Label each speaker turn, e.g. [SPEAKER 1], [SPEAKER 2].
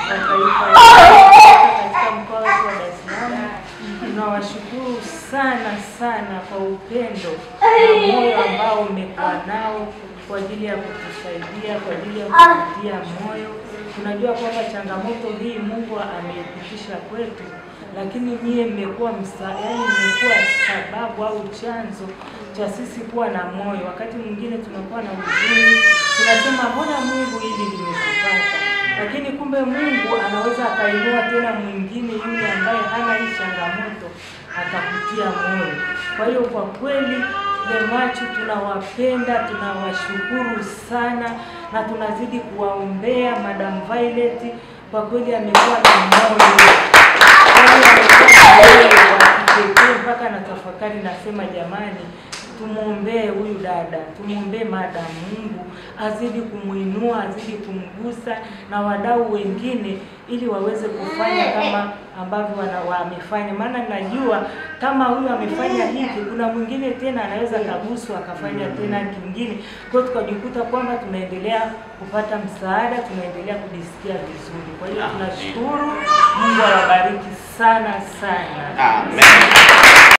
[SPEAKER 1] wa taifa katika mkoa wetu wa Dar es Salaam. Tunawashukuru sana sana kwa upendo na moyo ambao mmekuwa nao kwa ajili ya kutusaidia, kwa ajili ya kututia moyo. Tunajua kwamba changamoto hii Mungu ameipitisha kwetu, lakini nyie mmekuwa mmekuwa sababu au chanzo cha sisi kuwa na moyo. Wakati mwingine tunakuwa na huzuni, tunasema mbona Mungu hili limetupata, lakini kumbe Mungu anaweza akainua tena mwingine yule ambaye hana hii changamoto akakutia moyo. Kwa hiyo kwa kweli Lemachu tunawapenda, tunawashukuru sana na tunazidi kuwaombea. Madam Violet kwa kweli amekuwa na moyo mpaka na tafakari, nasema jamani, tumuombee huyu dada, tumuombee madam, Mungu azidi kumuinua, azidi kumgusa na wadau wengine ili waweze kufanya kama ambavyo wamefanya. Maana najua kama huyu amefanya hivi, kuna mwingine tena anaweza kaguswa akafanya tena kingine. Kwa hiyo tukajikuta kwamba tunaendelea kupata msaada, tunaendelea kujisikia vizuri. Kwa hiyo tunashukuru, Mungu awabariki sana sana.
[SPEAKER 2] Amen.